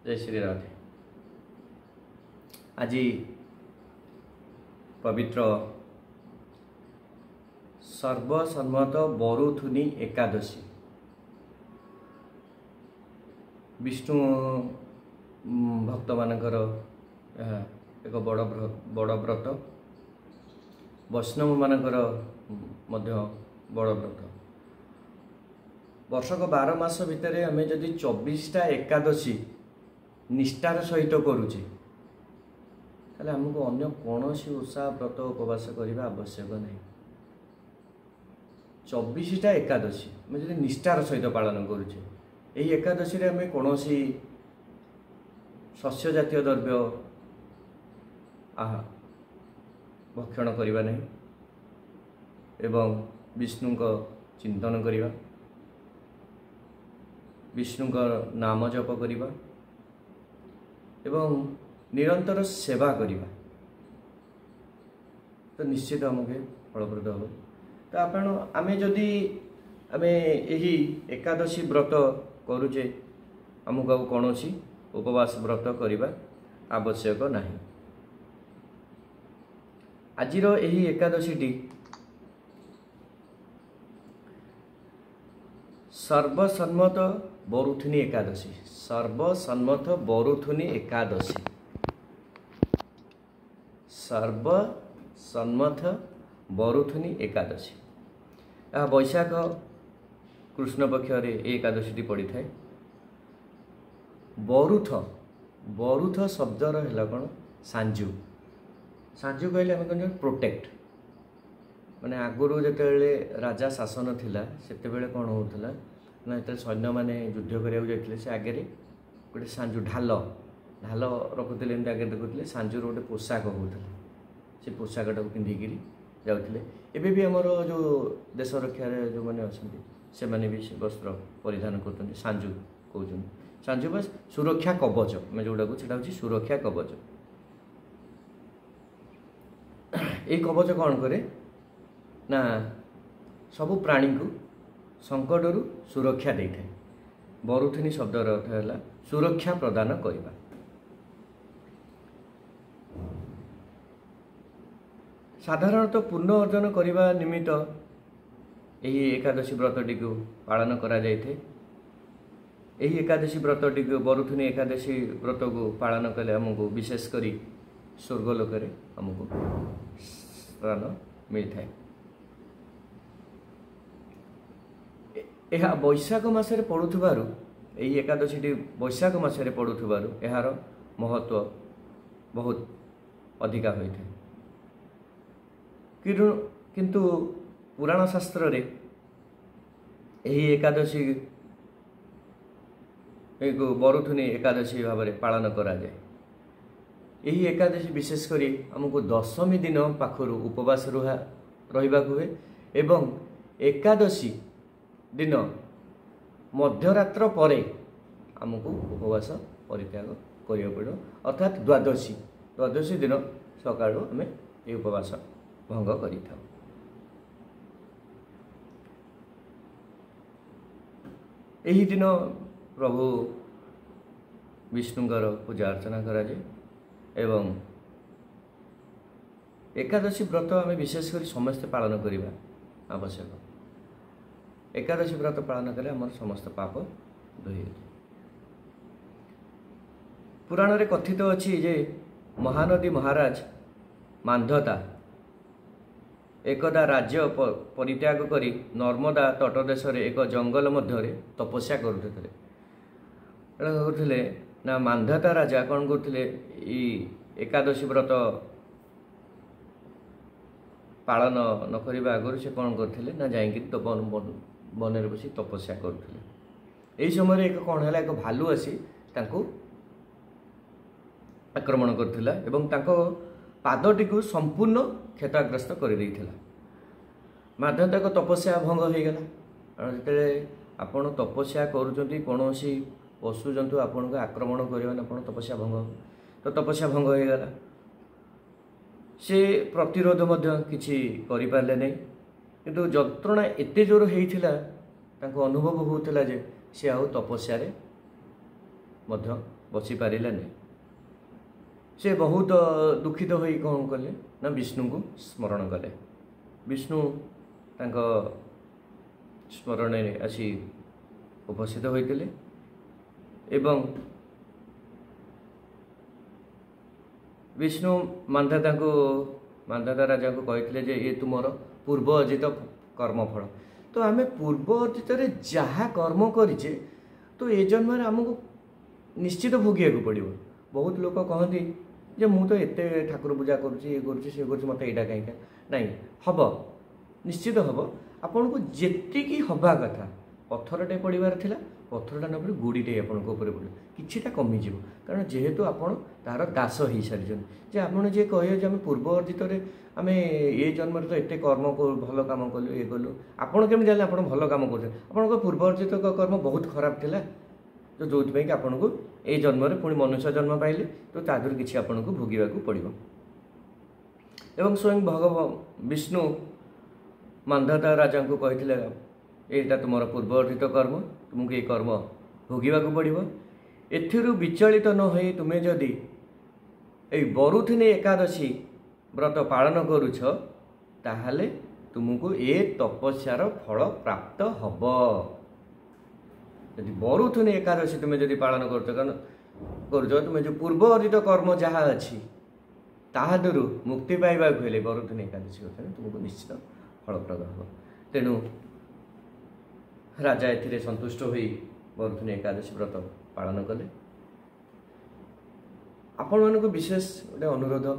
ଜୟ ଶ୍ରୀ ରାଧେ। ଆଜି ପବିତ୍ର ସର୍ବସମ୍ମତ ବରୁଥୁନି ଏକାଦଶୀ। ବିଷ୍ଣୁ ଭକ୍ତମାନଙ୍କର ଏହା ଏକ ବଡ଼ ବଡ଼ ବ୍ରତ, ବୈଷ୍ଣବମାନଙ୍କର ମଧ୍ୟ ବଡ଼ ବ୍ରତ। ବର୍ଷକ 12 ମାସ ଭିତରେ ଆମେ ଯଦି 24ଟା ଏକାଦଶୀ ନିଷ୍ଠାର ସହିତ କରୁଛେ, ତାହେଲେ ଆମକୁ ଅନ୍ୟ କୌଣସି ଓଷା ବ୍ରତ ଉପବାସ କରିବା ଆବଶ୍ୟକ ନାହିଁ। 24ଟା ଏକାଦଶୀ ଆମେ ଯଦି ନିଷ୍ଠାର ସହିତ ପାଳନ କରୁଛେ, ଏହି ଏକାଦଶୀରେ ଆମେ କୌଣସି ଶସ୍ୟ ଜାତୀୟ ଦ୍ରବ୍ୟ ଆହା ଭକ୍ଷଣ କରିବା ନାହିଁ ଏବଂ ବିଷ୍ଣୁଙ୍କ ଚିନ୍ତନ କରିବା, ବିଷ୍ଣୁଙ୍କ ନାମ ଜପ କରିବା ଏବଂ ନିରନ୍ତର ସେବା କରିବା, ତ ନିଶ୍ଚିତ ଆମକୁ ଫଳପ୍ରଦ ହେବ। ତ ଆପଣ ଆମେ ଯଦି ଆମେ ଏହି ଏକାଦଶୀ ବ୍ରତ କରୁଛେ, ଆମକୁ ଆଉ କୌଣସି ଉପବାସ ବ୍ରତ କରିବା ଆବଶ୍ୟକ ନାହିଁ। ଆଜିର ଏହି ଏକାଦଶୀଟି ସର୍ବସମ୍ମତ ବରୁଥିନୀ ଏକାଦଶୀ। ସର୍ବସମ୍ମତ ବରୁଥୁନି ଏକାଦଶୀ, ସର୍ବସମ୍ମତ ବରୁଥୁନି ଏକାଦଶୀ। ଏହା ବୈଶାଖ କୃଷ୍ଣ ପକ୍ଷରେ ଏହି ଏକାଦଶୀଟି ପଡ଼ିଥାଏ। ବରୁଥ, ବରୁଥ ଶବ୍ଦର ହେଲା କ'ଣ? ସାଞ୍ଜୁ। ସାଞ୍ଜୁ କହିଲେ ଆମେ କ'ଣ? ପ୍ରୋଟେକ୍ଟ। ମାନେ ଆଗରୁ ଯେତେବେଳେ ରାଜା ଶାସନ ଥିଲା, ସେତେବେଳେ କ'ଣ ହେଉଥିଲା ନା, ଯେତେବେଳେ ସୈନ୍ୟମାନେ ଯୁଦ୍ଧ କରିବାକୁ ଯାଇଥିଲେ, ସେ ଆଗରେ ଗୋଟେ ସାଞ୍ଜୁ ଢାଲ ଢାଲ ରଖୁଥିଲେ, ଏମିତି ଆଗରେ ଦେଖୁଥିଲେ। ସାଞ୍ଜୁର ଗୋଟେ ପୋଷାକ ହେଉଥିଲା, ସେ ପୋଷାକଟାକୁ ପିନ୍ଧିକିରି ଯାଉଥିଲେ। ଏବେ ବି ଆମର ଯେଉଁ ଦେଶ ରକ୍ଷାରେ ଯେଉଁମାନେ ଅଛନ୍ତି, ସେମାନେ ବି ସେ ବସ୍ତ୍ର ପରିଧାନ କରୁଛନ୍ତି, ସାଞ୍ଜୁ କହୁଛନ୍ତି। ସାଞ୍ଜୁ ବା ସୁରକ୍ଷା କବଚ ଆମେ ଯେଉଁଟାକୁ, ସେଇଟା ହେଉଛି ସୁରକ୍ଷା କବଚ। ଏଇ କବଚ କ'ଣ କରେ ନା, ସବୁ ପ୍ରାଣୀଙ୍କୁ ସଙ୍କଟରୁ ସୁରକ୍ଷା ଦେଇଥାଏ। ବରୁଥିନୀ ଶବ୍ଦର ଅର୍ଥ ହେଲା ସୁରକ୍ଷା ପ୍ରଦାନ କରିବା। ସାଧାରଣତଃ ପୁଣ୍ୟ ଅର୍ଜନ କରିବା ନିମିତ୍ତ ଏହି ଏକାଦଶୀ ବ୍ରତଟିକୁ ପାଳନ କରାଯାଇଥାଏ। ଏହି ଏକାଦଶୀ ବ୍ରତଟିକୁ, ବରୁଥିନୀ ଏକାଦଶୀ ବ୍ରତକୁ ପାଳନ କଲେ ଆମକୁ ବିଶେଷ କରି ସ୍ୱର୍ଗଲୋକରେ ଆମକୁ ସ୍ଥାନ ମିଳିଥାଏ। ଏହା ବୈଶାଖ ମାସରେ ପଡ଼ୁଥିବାରୁ, ଏହି ଏକାଦଶୀଟି ବୈଶାଖ ମାସରେ ପଡ଼ୁଥିବାରୁ ଏହାର ମହତ୍ତ୍ୱ ବହୁତ ଅଧିକା ହୋଇଥାଏ। କିନ୍ତୁ ପୁରାଣ ଶାସ୍ତ୍ରରେ ଏହି ଏକାଦଶୀ ବରୁଥୁନି ଏକାଦଶୀ ଭାବରେ ପାଳନ କରାଯାଏ। ଏହି ଏକାଦଶୀ ବିଶେଷ କରି ଆମକୁ ଦଶମୀ ଦିନ ପାଖରୁ ଉପବାସ ରହିବାକୁ ହୁଏ ଏବଂ ଏକାଦଶୀ ଦିନ ମଧ୍ୟରାତ୍ର ପରେ ଆମକୁ ଉପବାସ ପରିତ୍ୟାଗ କରିବାକୁ ପଡ଼ିବ, ଅର୍ଥାତ୍ ଦ୍ୱାଦଶୀ ଦିନ ସକାଳୁ ଆମେ ଏହି ଉପବାସ ଭଙ୍ଗ କରିଥାଉ। ଏହି ଦିନ ପ୍ରଭୁ ବିଷ୍ଣୁଙ୍କର ପୂଜା ଅର୍ଚ୍ଚନା କରାଯାଏ ଏବଂ ଏକାଦଶୀ ବ୍ରତ ଆମେ ବିଶେଷ କରି ସମସ୍ତେ ପାଳନ କରିବା ଆବଶ୍ୟକ। ଏକାଦଶୀ ବ୍ରତ ପାଳନ କଲେ ଆମର ସମସ୍ତ ପାପ ଧୋଇଯାଏ। ପୁରାଣରେ କଥିତ ଅଛି ଯେ ମହାନଦୀ ମହାରାଜ ମାନ୍ଧତା ଏକଦା ରାଜ୍ୟ ପରିତ୍ୟାଗ କରି ନର୍ମଦା ତଟଦେଶରେ ଏକ ଜଙ୍ଗଲ ମଧ୍ୟରେ ତପସ୍ୟା କରୁଥିଲେ। କ'ଣ କରୁଥିଲେ ନା, ମାନ୍ଧତା ରାଜା କ'ଣ କରୁଥିଲେ, ଏଇ ଏକାଦଶୀ ବ୍ରତ ପାଳନ ନ କରିବା ଆଗରୁ ସେ କ'ଣ କରୁଥିଲେ ନା, ଯାଇକି ବନରେ ବସି ତପସ୍ୟା କରୁଥିଲେ। ଏହି ସମୟରେ ଏକ କ'ଣ ହେଲା, ଏକ ଭାଲୁ ଆସି ତାଙ୍କୁ ଆକ୍ରମଣ କରିଥିଲା ଏବଂ ତାଙ୍କ ପାଦଟିକୁ ସମ୍ପୂର୍ଣ୍ଣ କ୍ଷତାଗ୍ରସ୍ତ କରିଦେଇଥିଲା। ମାନ୍ଧତାଙ୍କ ତପସ୍ୟା ଭଙ୍ଗ ହୋଇଗଲା। କାରଣ ଯେତେବେଳେ ଆପଣ ତପସ୍ୟା କରୁଛନ୍ତି, କୌଣସି ପଶୁ ଜନ୍ତୁ ଆପଣଙ୍କୁ ଆକ୍ରମଣ କରିବ ନା, ଆପଣ ତପସ୍ୟା ଭଙ୍ଗ, ତ ତପସ୍ୟା ଭଙ୍ଗ ହୋଇଗଲା। ସେ ପ୍ରତିରୋଧ ମଧ୍ୟ କିଛି କରିପାରିଲେ ନାହିଁ, କିନ୍ତୁ ଯନ୍ତ୍ରଣା ଏତେ ଜୋର ହେଇଥିଲା, ତାଙ୍କୁ ଅନୁଭବ ହେଉଥିଲା ଯେ ସେ ଆଉ ତପସ୍ୟାରେ ମଧ୍ୟ ବସିପାରିଲେ ନାହିଁ। ସେ ବହୁତ ଦୁଃଖିତ ହୋଇ କ'ଣ କଲେ ନା ବିଷ୍ଣୁଙ୍କୁ ସ୍ମରଣ କଲେ। ବିଷ୍ଣୁ ତାଙ୍କ ସ୍ମରଣରେ ଆସି ଉପସ୍ଥିତ ହୋଇଥିଲେ ଏବଂ ବିଷ୍ଣୁ ମାନ୍ଧାତା ରାଜାଙ୍କୁ କହିଥିଲେ ଯେ ଏ ତୁମର ପୂର୍ବ ଅର୍ଜିତ କର୍ମଫଳ। ତ ଆମେ ପୂର୍ବ ଅର୍ଜିତରେ ଯାହା କର୍ମ କରିଛେ ତ ଏ ଜନ୍ମରେ ଆମକୁ ନିଶ୍ଚିତ ଭୋଗିବାକୁ ପଡ଼ିବ। ବହୁତ ଲୋକ କହନ୍ତି ଯେ ମୁଁ ତ ଏତେ ଠାକୁର ପୂଜା କରୁଛି, ଇଏ କରୁଛି, ସେ କରୁଛି, ମୋତେ ଏଇଟା କାହିଁକି ନାଇଁ ହେବ, ନିଶ୍ଚିତ ହେବ। ଆପଣଙ୍କୁ ଯେତିକି ହେବା କଥା, ପଥରଟେ ପଡ଼ିବାର ଥିଲା, ପଥରଟା ନ ପଡ଼ି ଗୁଡ଼ିଟେ ଆପଣଙ୍କ ଉପରେ ପଡ଼ିବ, କିଛିଟା କମିଯିବ। କାରଣ ଯେହେତୁ ଆପଣ ତାହାର ଦାସ ହେଇସାରିଛନ୍ତି। ଯେ ଆପଣ ଯିଏ କହିବେ ଯେ ଆମେ ପୂର୍ବ ଅର୍ଜିତରେ ଆମେ ଏ ଜନ୍ମରେ ତ ଏତେ କର୍ମ ଭଲ କାମ କଲୁ, ଇଏ କଲୁ, ଆପଣ କେମିତି ଜାଣିଲେ ଆପଣ ଭଲ କାମ କରୁଛନ୍ତି? ଆପଣଙ୍କ ପୂର୍ବ ଅର୍ଜିତ କର୍ମ ବହୁତ ଖରାପ ଥିଲା, ତ ଯେଉଁଥିପାଇଁ କି ଆପଣଙ୍କୁ ଏ ଜନ୍ମରେ ପୁଣି ମନୁଷ୍ୟ ଜନ୍ମ ପାଇଲେ, ତ ତା ଦେହରୁ କିଛି ଆପଣଙ୍କୁ ଭୋଗିବାକୁ ପଡ଼ିବ। ଏବଂ ସ୍ୱୟଂ ଭଗବାନ ବିଷ୍ଣୁ ମାନ୍ଧାତା ରାଜାଙ୍କୁ କହିଥିଲେ ଏଇଟା ତୁମର ପୂର୍ବ ଅର୍ଜିତ କର୍ମ, ତୁମକୁ ଏଇ କର୍ମ ଭୋଗିବାକୁ ପଡ଼ିବ। ଏଥିରୁ ବିଚଳିତ ନ ହୋଇ ତୁମେ ଯଦି ଏଇ ବରୁଥିନୀ ଏକାଦଶୀ ବ୍ରତ ପାଳନ କରୁଛ, ତାହେଲେ ତୁମକୁ ଏ ତପସ୍ୟାର ଫଳ ପ୍ରାପ୍ତ ହେବ। ଯଦି ବରୁଥିନୀ ଏକାଦଶୀ ତୁମେ ଯଦି ପାଳନ କରୁଛ, କାରଣ କରୁଛ ତୁମେ ଯେଉଁ ପୂର୍ବ ଅର୍ଜିତ କର୍ମ ଯାହା ଅଛି ତାହା ଦେହରୁ ମୁକ୍ତି ପାଇବାକୁ ହେଲେ ବରୁଥିନୀ ଏକାଦଶୀ କଥା ତୁମକୁ ନିଶ୍ଚିତ ଫଳପ୍ରଦ ହେବ। ତେଣୁ ରାଜା ଏଥିରେ ସନ୍ତୁଷ୍ଟ ହୋଇ ବରୁଥିନୀ ଏକାଦଶୀ ବ୍ରତ ପାଳନ କଲେ। ଆପଣମାନଙ୍କୁ ବିଶେଷ ଗୋଟେ ଅନୁରୋଧ।